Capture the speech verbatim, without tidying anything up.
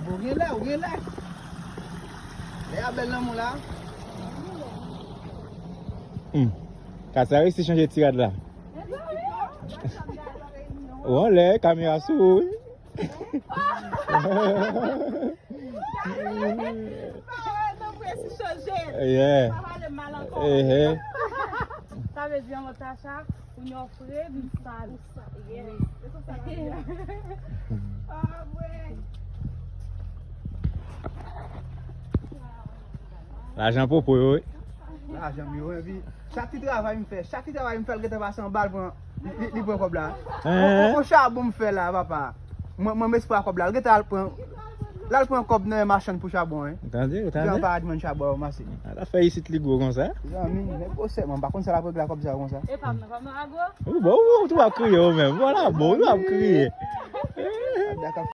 Ou gen lè, ou gen lè. Lè a bèl lanmou la. Hmm. Katia resi chanje ti rad la. Ou anlè, kamera sou ou, wi. Yeah. Ehe. Sa vle di, an Tacha, ou yon fre, m sal. Yes. Lajan popo yo, wi. Lajan m yo, epi chak ti travay m fè, chak ti travay m fè, l gentan pase anba, l pran, li, li, li pran kòb la. On, on, on chabon m fè la, papa. Mwen, mwen m espwa kòb la. L gentan al pran, l al pran kòb nan men machann pou chabon, wi. Tande, ou tande? Jan pa al jwenn chabon ranmase. A, afè isit li gwo konsa? Zanmi, nèg gwosè, mwen pa konn sa l ap regle ak kòb sa yo konsa. E pa m nan, pa m nan agwo? Ou bon, ou, ou ap kriye ou menm. Vwala, bon, ou ap kriye. Dak ap